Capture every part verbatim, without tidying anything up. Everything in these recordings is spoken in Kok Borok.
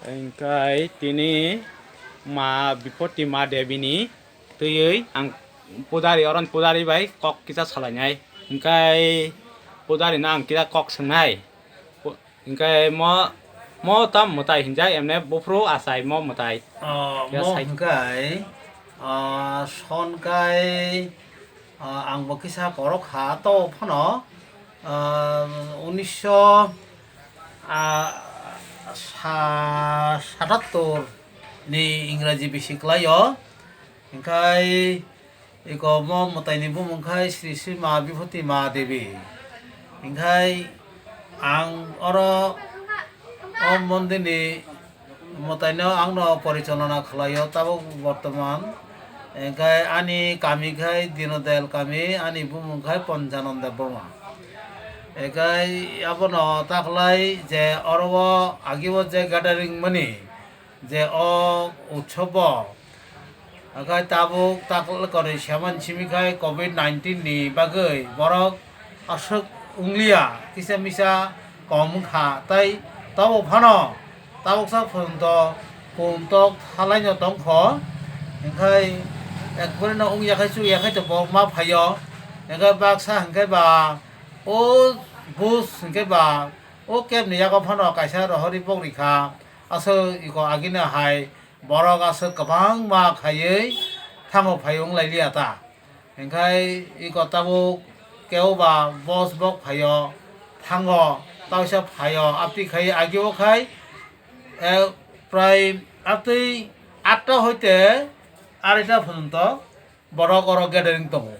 Hingkai tini ma Bipoti ma Devi ni twiwi ang pujari, oron pujari bai kok kisa salainai. Hingkai pujari no ang kisa kok swngnai. Pu-, hingkai mo, mo tam mwtai hinjak, emne buphuru achai mo mwtai. Ah, kisa mo sai- hingkai, ah, sonkai, ah, ang bo kisa korok kha to phano, ah, unisho, ah, sa-, satattor ni Ingraji bisi kwlaio. Hingkai iko mo mwtaini bumung khai Sri Sri Ma Biphuti Ma Devi. Hingkai ang oro o mondirni mwtaino angno porichalona khlaio tabuk bortoman. Hingkai ani kami khai Dinodayal kami, ani bumung khai Ponjananda Debbarma. Hingkai abono taklai je oro o agi o je gathering mani, je o utsobo, hingkai tabuk takle koroi seman simi khai covid nineteen ni bagwi borok aswk wngliya, kisa misa kom wngkha, tai tabuk phano tabuksa phwrwngtok kumtok thalaino tongkho, hingkai ekbare no wngya khai chukya khai to borok ma phaio, hingkai baksa hingkai ba o bus hingkai ba o cab ni yago phano kaisa rohorwi pok rikha, aswk iko agini hai borok aswk kwbangma khaiwi thango phai wng lai liya ta. Hingkhai iko tabuk kebo ba bus bok phaio, thango, taisa phaio, aptwi khai agio khai, eh, prai aptwi atta hoite araita phunto borok oro gathering tongo.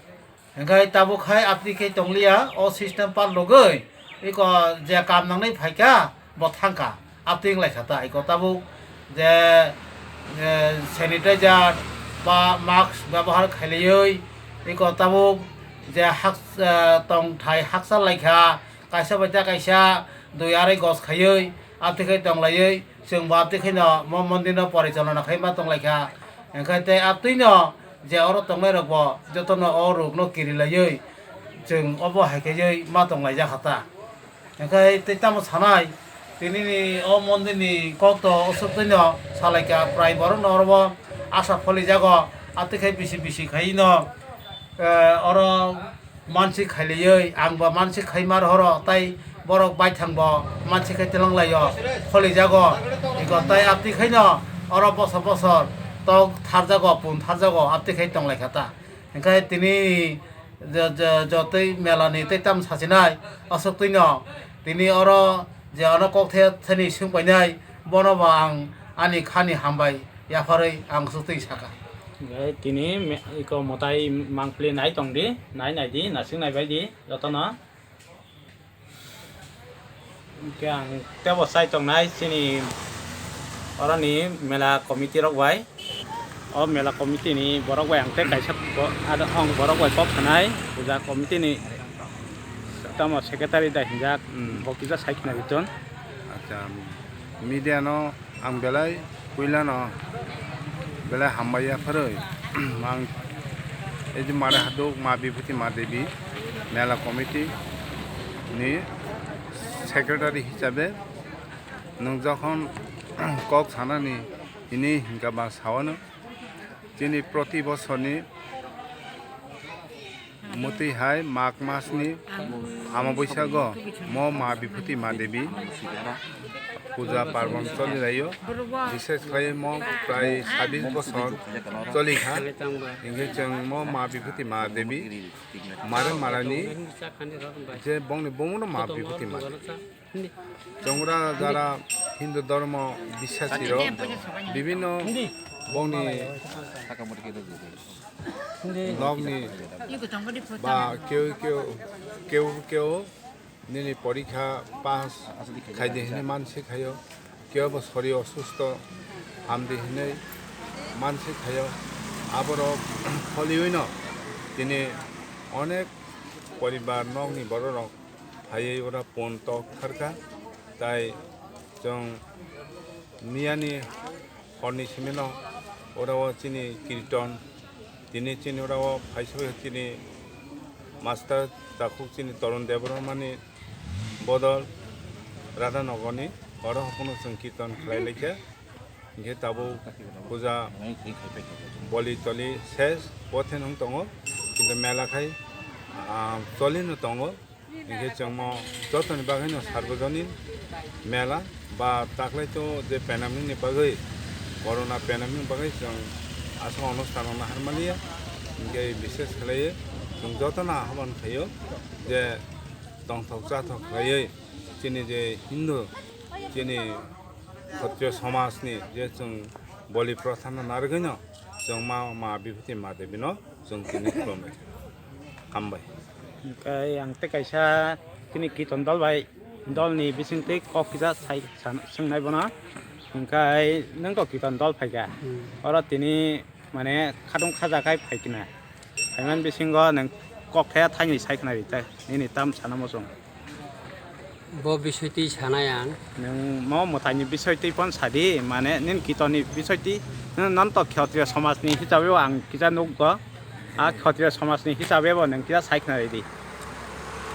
Hingkhai tabuk khai aptwi khe tongliya, o system par logoi iko je kam nangnai phaikha, bo thangkha, aptwi wnglaikha ta. Iko tabuk je, eh, sanitizer ba mask byabohar khailaiwi, iko tabuk je hak-, eh, tongthai hakchal laikha, kaisa bai ta kaisa dui aroi gos khaiwi, aptwi khai tonglaiwi, chwngbo aptwi khaino mo mondirno porichalona khai ma tonglaikha. Hingkhai tei aptwino je oro tongnairokbo jotono o rokno kirilaiwi chwng obo hai khaiwi ma tonglaijak kha ta. Hingkhai tei tamo sanai, tinini o mondirni kokto usuk twino salaikha, prai borokno orobo asa pholijago, atwi khai bisi bisi khaino, eh, oro mansik khailaiwi, ang bo mansik khaima rohoro, tai borok baithang bo mansik khai twlang laio, kholijago. Iko tai aptwi khaino oro bosor bosor tok tharjago, pun tharjago, aptwi khai tonglaikha ta. Hingkhai tini je, je, jotoi mela ni tei tam sachinai, aswk twino tini oro je ano kok the thani swng painai, bono bo ang ani khani hambai yapharwi ang swtwi saka. Hingkhai tini me-, iko mwtai mangpli nai tong di, nai nai di, nasing nai bai di jotono. Hingke ang tebo sai tongnai chini oroni mela committee rok bai. O mela committee ni borok bai ang tei kaisa bo-, ado hong borok bai kok sanai puja committee ni tamo secretary da hinjak, hmm, bo kisa sai khna ritun. Acha, media no ang belai puilano belai hambai ya phwrwi. Ang ei je mare haduk ma Bibhuti ma Devi mela committee ni secretary hisabe nwng jokhon kok sanani hini hinkha ba sawano chini proti bosorni Mwtwi hai Mag masni Amabaisago mo Ma Biphuti Ma Devi puja parbon cholilaio. Bishes khlai mo prai sabis bosor cholikha. Hingke chwng mo Ma Biphuti Ma Devi mare marani je bongni bumungno Ma Biphuti Ma Devi. Chongra jara Hindu dhormo bisasi rok bibinno bongni nokni ba keu keu keu keu nini porikha pass khaidi hinwi mansi khayo, keu bo sori osusto hamdi hinwi mansi khayo, aborok kholiwino tini onek poribar nokni bororok phaiwi oro pon tok tharkha, tai chwng miyani horni simino oro o chini kirton, tini chini oro o phaisa chini master takhuk chini Torun Debbarmani bodol Radhanogorni Oro hokono chwng kirtan khlai laikha. Hinkhe tabuk puja boli toli ses bothen wng tongo. Kintu mela khai, ah, cholino tongo. Hinkhe chwngmo jotoni bagwino sarbojonin mela ba taklaito je pandemic ni bagwi, corona pandemic ni bagwi chwng aswk onusthan rokno harmaliya. Hinkhe bishes khlaiwi chwng jotono ahwan khaio je tongthok chathok khlaiwi chini je Hindu, chini Kshatriya somajni je chwng boli prothano narwgwino chwng ma, ma Bibhuti Ma Debino chwng tini khulumwi. Hambai. Hwnkhe ang tei kaisa chini kirtan dol bai, dolni bisingtwi kok kisa sai san-, swngnai bono. Hwnkhe nwng to kirtan dol phaikha. Hmm. Oro tini mane khatung khaja khai phaikha na. Phaimani bisingo nwng kok thaya thaini sai khna ri ta, nini tam sana muchung. Bo bisoi twi sanai ang. Nwng mo mwtaini bisoi twi phon sadi, mane nini kirtanni bisoi twi, nwng non to Kshatriya somajni hisabe bo ang kisa nukgo. A Kshatriya somajni hisabe bo nwng kisa sai khna ri di.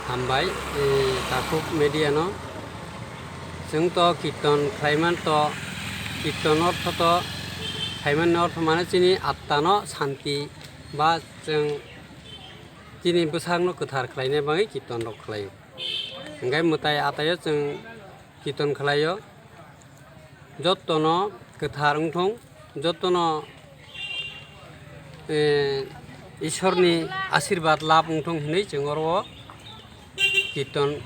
Hambai, e, takhuk media no. Chwng to kirtan khlaiman to, kirtan ortho to, khlaimani ortho mane chini attano santi ba chwng chini bwsakno kwthar khlaina bagwi kirtan rok khlaio. Hwnkhe mwtai ataio chwng kirtan khlaio, jottono kwthar wngthung, jottono, eh, Ishorni asirwad lab wngthung hwnwi chwng oro kirtan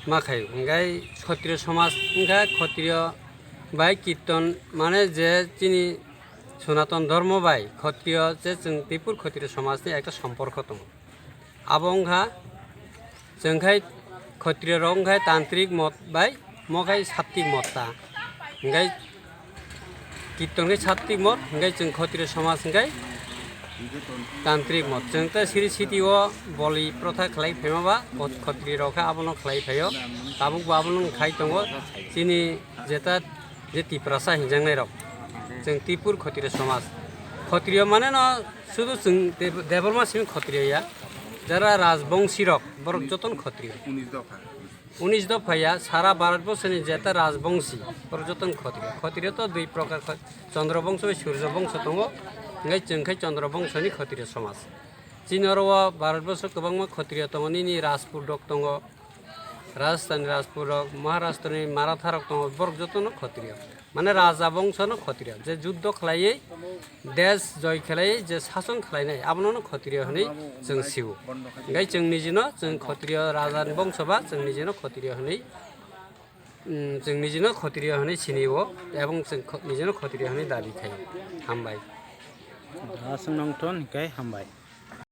ma khaio. Hwnkhe Kshatriya somaj wngkha, Kshatriya bai kirtan mane je chini Sonaton Dhormo bai Kshatriya je chwng Tripur Kshatriya somajni ekta somporko tongo. Abo wngkha, chwng khai Kshatriya rok wngkha tantrik mot bai mo khai sattik mot ta. Hwnkhe kirtan khai sattik mot, hwnkhe chwng Kshatriya somaj hwnkhe tantrik mot. Chwng tei siri siti o boli protha khlai phaima ba Kshatriya rok khe abono khlai phaio. Tabuk bo abono khai tongo. Chini jeta je Tiprasa hinjaknai rok, chwng Tripur Kshatriya somaj. Kshatriya mane no sudu chwng Dev-, Debbarma simi Kshatriya ya, jara rajbongsi rok, borok jotono Kshatriya. Unis dopha ya, sara Bharat borsoni jeta rajbongsi, borok jotono Kshatriya. Kshatriya to dui prokar, Kho-, Chandra bongso bai Surjo bongso tongo, hwnkhe chwng khe Chandra bongsoni Kshatriya somaj. Chini oro o Bharat borso kwbangma Kshatriya tongo, nini Rajput rok tongo, Rajasthani Rajput rok, Maharashtra ni Maratha rok tongo, borok jotono Kshatriya. Mane raja bongsono Kshatriya. Je juddho khlaiwi desh joy khlaiwi je sason khlainai, abono no Kshatriya hwnwi chwng sio. Hwnkhe chwng nijino, chwng Kshatriya raja ni bongso ba, chwng nijino Kshatriya hwnwi, mm, chwng nijino Kshatriya hwnwi sinio, ebong chwng kho-, nijino Kshatriya hwnwi dabi khaio. Hambai. Aswk nongthon hwnkhe hambai.